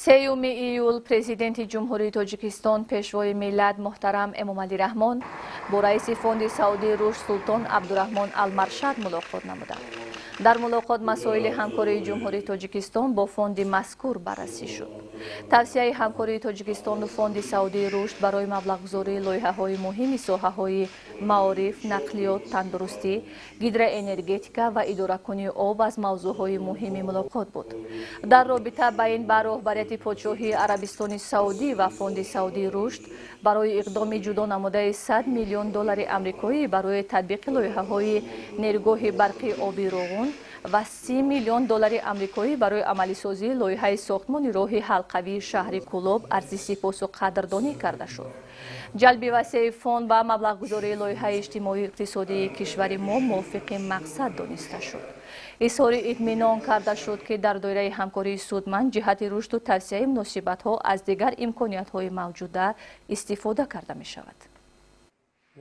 3 июл Президенти Ҷумҳурии Тоҷикистон, Пешвои миллат муҳтарам Эмомалӣ Раҳмон бо раиси Фонди Саудии рушд Султон Абдураҳмон Алмаршад мулоқот намуданд. Дар мулоқот масоили ҳамкории Ҷумҳурии Тоҷикистон бо фонди мазкур баррасӣ шуд. Тавсияи ҳамкории Тоҷикистону Фонди Саудии рушд барои маблағгузории лоиҳаҳои муҳими соҳаҳои маориф, нақлиёт, тандурустӣ, гидроэнергетика ва идоракунии об аз мавзӯъҳои муҳими мулоқот буд. Дар робита ба ин ба роҳбарияти Подшоҳии Арабистони Саудӣ ва Фонди Саудии рушд барои иқдоми ҷудо намудаи 100 миллион доллари амрикоӣ барои татбиқи лоиҳаҳои нерӯгоҳи барқи оби Роғун ва 30 миллион доллари амрикоӣ барои амалисозии лоиҳаи сохтмони роҳи ҳалқавии шаҳри Кӯлоб арзи сипосу қадрдонӣ карда шуд. Ҷалби васеи фонд ба маблағгузории лоиҳаи иҷтимоию иқтисодии кишвари мо мувофиқи мақсад дониста шуд. Изҳори итминон карда шуд, ки дар доираи ҳамкории судманд ҷиҳати рушду тавсияи муносибатҳо аз дигар имкониятҳои мавҷуда истифода карда мешавад.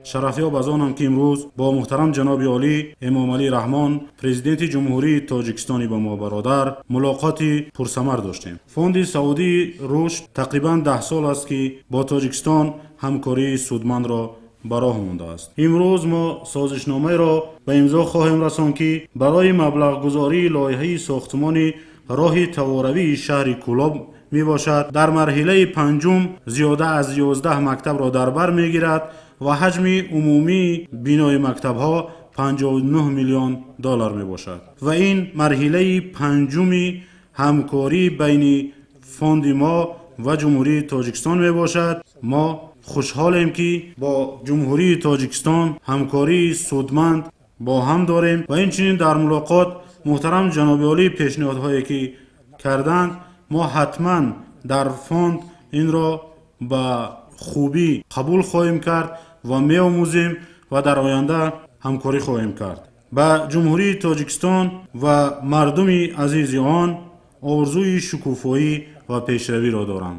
Шарафёб аз онам, ки имрӯз бо муҳтарам ҷаноби олӣ Эмомалӣ Раҳмон, Президенти Ҷумҳурии Тоҷикистони ба мо бародар, мулоқоти пурсамар доштем. Фонди Саудии рушд тақрибан 10 сол аст, ки бо Тоҷикистон ҳамкории судмандро ба роҳ мондааст. Имрӯз мо созишномаеро ба имзо хоҳем расонд, ки барои маблағгузории лоиҳаи сохтмони роҳи таворавии шаҳри Кӯлоб мебошад. Дар марҳилаи панҷум зиёда аз 11 мактабро дар бар мегирад ва ҳаҷми умумии бинои мактабҳо 59 миллион доллар мебошад. Ва ин марҳилаи панҷуми ҳамкорӣ байни фонди мо ва Ҷумҳурии Тоҷикистон мебошад. Мо хушҳолем, ки бо Ҷумҳурии Тоҷикистон ҳамкории судманд бо ҳам дорем. Ва инчунин дар мулоқот муҳтарам ҷаноби олӣ пешниҳодҳое ки карданд, мо ҳатман дар фонд инро ба хубӣ қабул хоҳем кард ва меомӯзем ва дар оянда ҳамкорӣ хоҳем кард. Ба Ҷумҳурии Тоҷикистон ва мардуми азизи он орзуи шукуфоӣ ва пешравиро дорам.